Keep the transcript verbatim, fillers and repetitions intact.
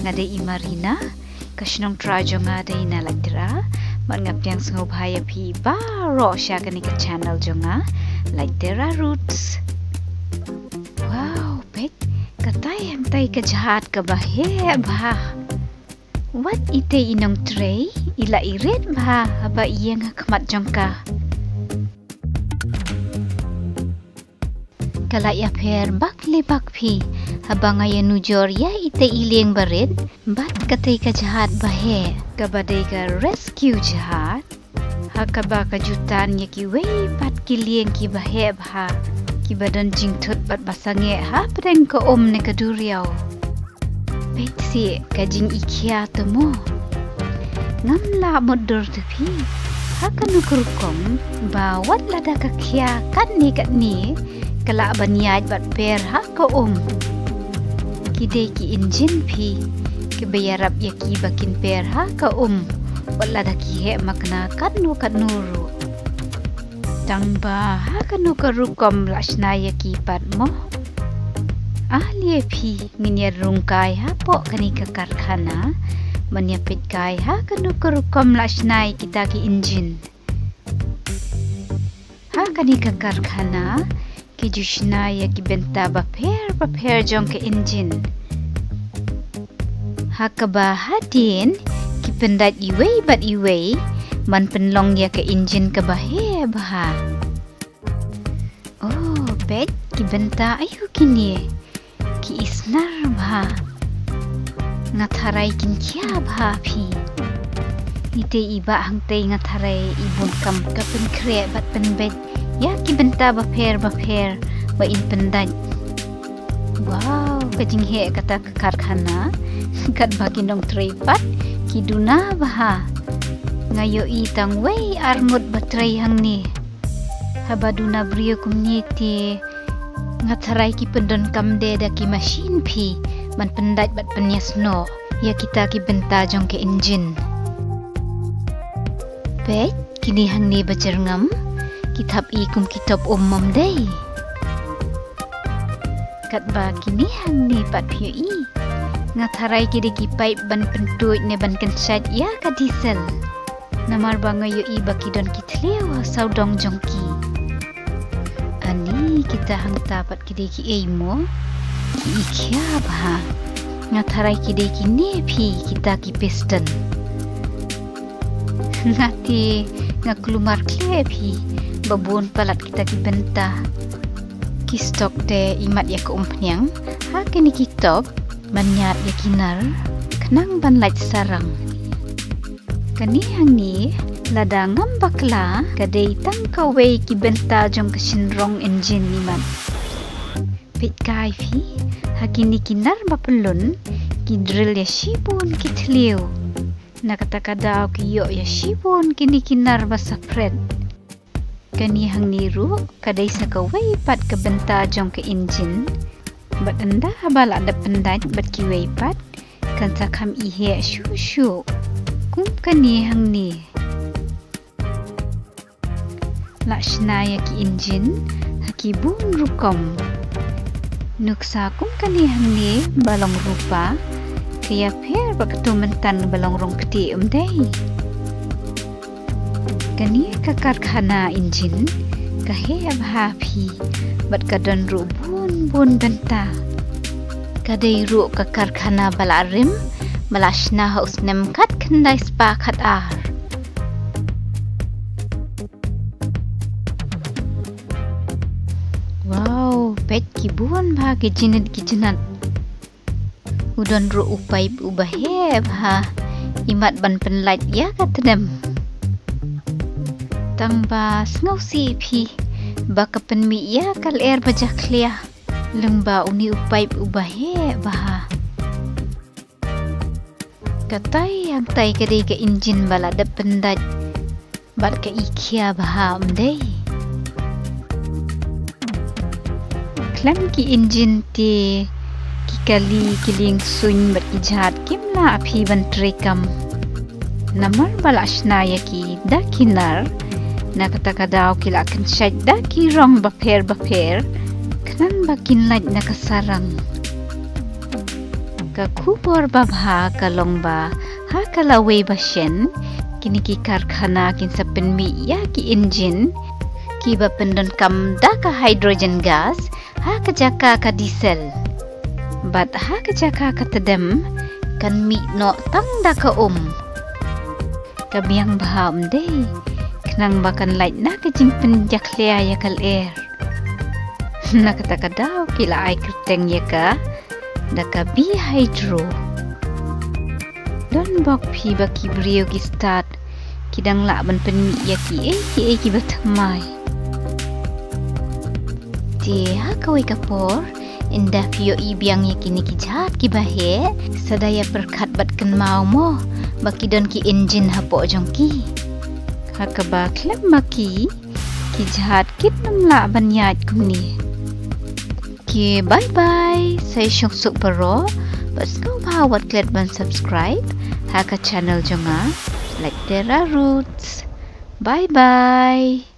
Nga dei i Marina, ka shnong trai jong nga dei na Laitera, bad nga pdiang sngewbha ïa phi baroh sha kane ka channel jong nga, Laitera Roots. Wow, peit, katai hangtai ka jhat kaba heh bha. Wat itei i nongtrei, i la irit bha haba i ïeng ha khmat jong ka. Ka la ïapher bak li bak phi, haba nga ïanujor ïa itei i lieng barit, bad katei ka jhat ba heh, kaba dei ka rescue jhat. Ha kaba ka ju tan ïa kiwei pat ki lieng kiba heh bha, kiba don jingthut bad ba sangeh hapdeng ka um ne ka duriaw. Peit seh ka jingikhia te mo. Ngam lah mutdur te phi. Ha kano ka rukom ba wat lada ka khia katne katne, ka lah ban ïaid bad per ha ka um. Ki dei ki injin phi, kiba ïarap ïa ki ba kin per ha ka um, wat lada ki heh makna katno katno ruh. Tang ba ha kano ka rukom la shna ïa ki pat mo. Ah, lei phi, ngin ïa rung kai hapoh kane ka karkhana ban ïa peit kai ha kano ka rukom la shna ïa kita ki injin. Ha kane ka karkhana ki ju shna ïa ki bynta bapher bapher jong ka injin. Ha kaba hadien ki pyndait iwei bad iwei ban pynlong ïa ka injin kaba heh bha. Oh, peit ki bynta aïu kine. Ki isnar bha. Nga tharai kin khia bha phi. Itei i bah hangtei nga tharai i bun kam ka pynkhreh bad pynbeit ïa ki bynta bapher bapher ba in pyndait. Wow, ka jingheh kata ka karkhana. Katba ki nongtrei pat ki duna bha. Nga ïohi tang wei arngut ba trei hangne. Haba duna briew kumne te nga tharai ki pyndonkam de da ki mashin phi ban pyndait bad pynïasnoh ïa kita ki bynta jong ka injin. Peit kine hangne ba jyrngam, ki thap i kum ki top um, ym dei? Katba kine hangne pat phi ïohi, nga tharai ki dei ki paip ban pyntuid ne ban kynshait ïa ka diesel. Namar ba nga ïohi ba ki don ki thliew ha sawdong jong ki. Ani kita hangta pat ki dei kiei mo? Ki ikhia bha. Nga tharai ki dei kine phi kita ki piston. Nga te nga kulmar khlem phi ba bun palat kita ki bynta. Ki stok te imat ïa ka umphniang ha kine ki top ban ñiad ïa ki nar khnang ban lait sarang. Kane hangne lada ngam bakla ka dei tang kawei ki bynta jong ka shynrong injin imat. Peit kai phi, ha kine ki nar ba pyllun ki drill ïa shibun ki thliew. Na kata ka daw ki ïoh ïa shibun kine ki nar ba saphriang. Kane hangne ruh ka dei sa kawei pat ka bynta jong ka injin. Bad ynda haba la dep pyndait bad kiwei pat, kan sa kham iheh shuh shuh. Kum kane hangne. La shna ïa ki injin ha ki bun rukom. Nuksa kum kane hangne ba long rupa, ka ïapher bad kato mynta ba long rong ktieh, ym dei? Kane ka karkhana injin ka heh bha phi bad ka don ruh bun bun bynta. Ka dei ruh ka karkhana ba la rim ba la shna ha u snem khatkhyndai spah khatar. Wow, peit ki bun bha ki jynit ki jynat. U don ruh u paip uba heh bha imat ban pynlait ïa ka tdem. Tang ba sngewsih phi ba ka pynmih ïa ka lyer ba jakhlia lyngba une u paip uba heh bha. Katai hangtai ka dei ka injin ba la dep pyndait bad ka ikhia bha, ym dei? Khlem ki injin te ki kali, ki lieng suiñ bad ki jhat kim lah phi ban treikam. Namar ba la shna ïa ki da ki nar, na kata ka daw ki la kynshait da ki rong bapher bapher khnang ba kin lait na ka sarang. Ka khubor babha ka long ba ha ka lawei ba shen kine ki karkhana kin sa pynmih ïa ki injin kiba pyndonkam da ka hydrogen gas ha ka jaka ka diesel. Bad ha ka jaka ka tdem kan mih noh tang da ka um. Ka biang bha ym dei, khnang ba kan lait na ka jingpynjakhlia ïa ka lyer. Na kata ka daw ki la ai kyrteng ïa ka da ka bihydro. Don bok phi ba ki briew ki stad ki dang lah ban pynmih ïa kiei kiei kiba thymmai. Te ha kawei ka por, ynda phi ïohi biang ïa kine ki jhat kiba heh, sa da ïa pyrkhat bad kynmaw mo ba ki don ki injin hapoh jong ki. Ha kaba khlem ma ki, ki jhat kin ym lah ban ïaid kumne. Ki bye bye, sa ïa shong suk baroh, bad sngewbha wat klet ban subscribe ha ka channel jong nga, Like Terra Roots. Bye bye.